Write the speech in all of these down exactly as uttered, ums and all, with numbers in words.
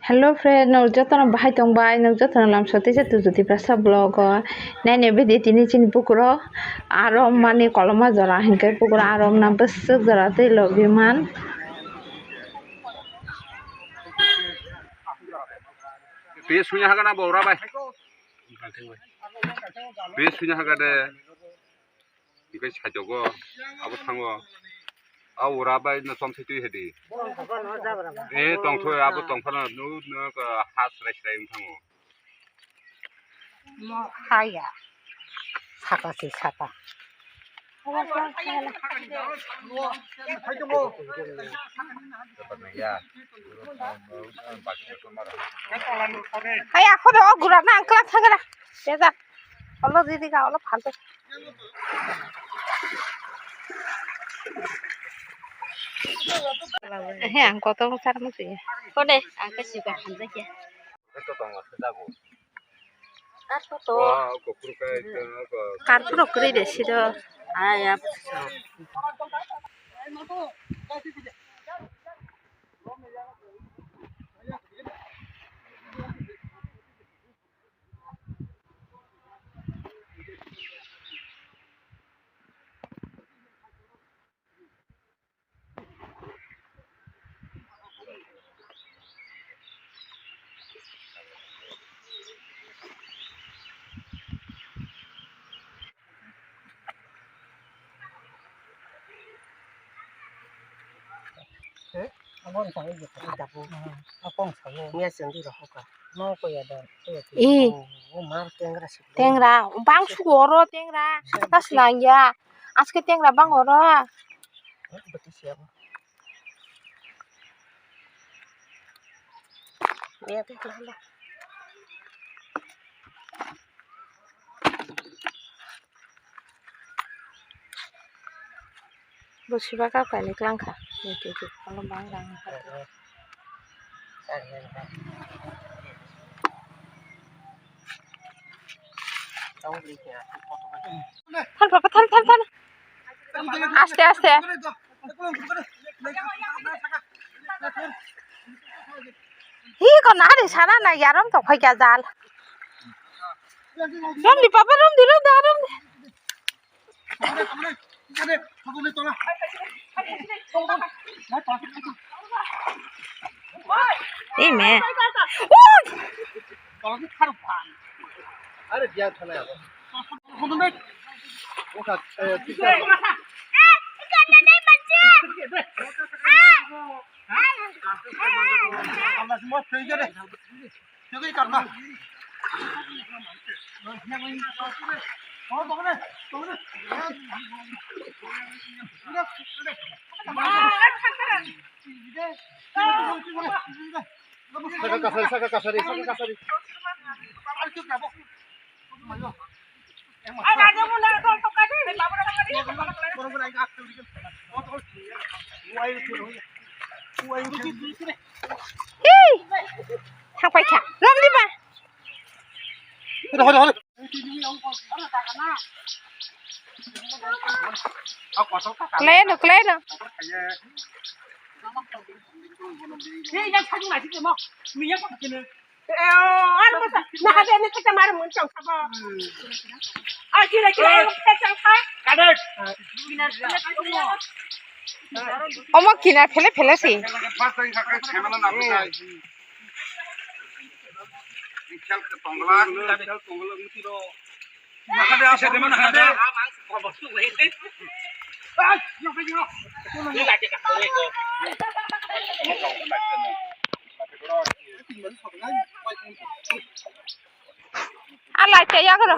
Hello friend, nwk jotono bahai tong bai, nwk jotono lamsao teisa tuju Tiprasa vlog o. Naina video tini chini pukuro arom mani koloma jora hinkhe pukuro arom na bwswk jora twi logi man. Twi sunya haga na bora bai. Twi sunya haga de. Hinkhe saitok o abo thango. A ura bai no chomsai twi hedi. Eh, tongthoi abo tongphano nu, nu, ha srai srai wng thango. Mo haya. Saka si saka. Haya, khodo o gura na angkla thagra. Teza. Olo didi ga, olo phalto. He, ang koto sar mo siya. Kode, ang kasi ba hamja kya. Ito tong, ito tong. Kar puro kri de sido. Aya. Eh, aboni tangwi jotoni dabu. Akong sayo. Miya chwngdi rohoka. No koya da, koya da. Eh. Oh, oh, mar tengra sibli. Tengra, bang sugo oro tengra. Sibli. Tas nangya. Aske tengra bang oro. Eh, beti siya bo. Miya tengra la. Bo siba kap kainwi klang kha. Ni twi twi kono bang rang kha. Thal papa, thal, thal, thal. Aste, aste. Hi ko nari sana na yarom to khai kya jal. Romdi papa, romdi, romdi, romdi. Ei me. Are biya thana yago. Oka, eh, pisa. Tugui karma. Saka kasari, saka kasari, saka kasari. Hi! Thangpai kha. Romdi ba. Hore, hore, hore. Kleno, kleno. Omo kinar phele phele si. Alai te ya goro.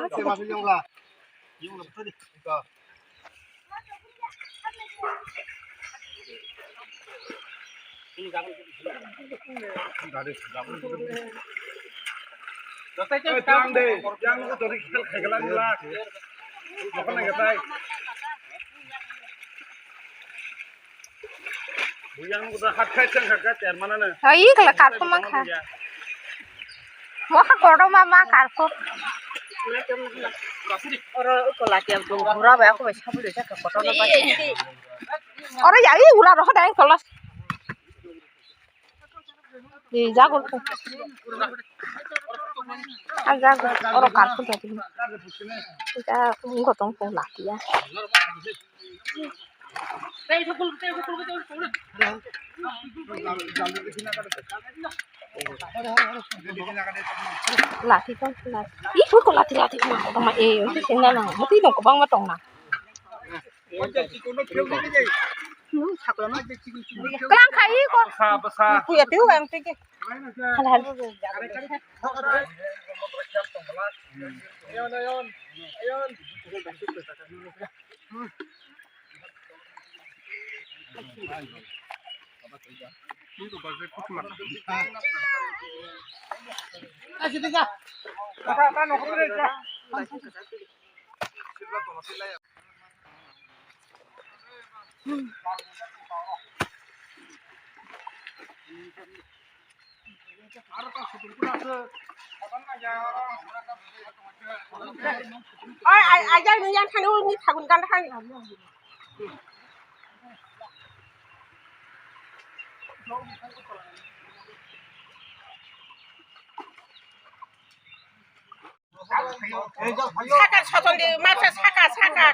Ai, kala karpor mangkha. Mokha kotorma ma karpor. Oro kola tiang tung bura bai ako bai sabuli jaka kotorma bai. Oro ya, i ula roho dai kola. Di jagol ko. A jagol oro karpet jadi. Kita tunggu tunggu lah ya. Lati tong lati. Ih, ko lati lati ma ko ma e, oi sing na na. Mati dong ko bang ma tong na. Klang khai ko. Bwsa, bwsa. Ku ya tiu ang tike. Hal hal. Oi, ai, ai, jang ni yang thani uni thagun kan thani. Saka soton di, masa saka, saka.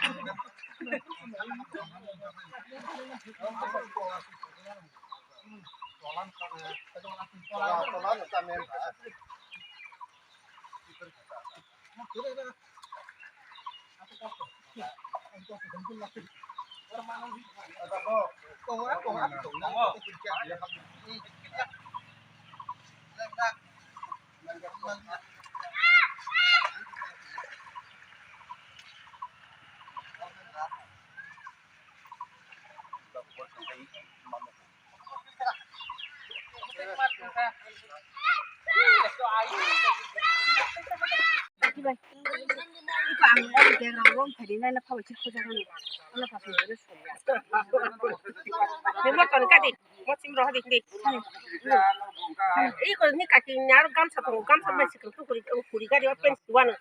Iko ni kaki nyar gamsa tongo, gamsa bai sikang tukuri, kuri gari o pants kuwano.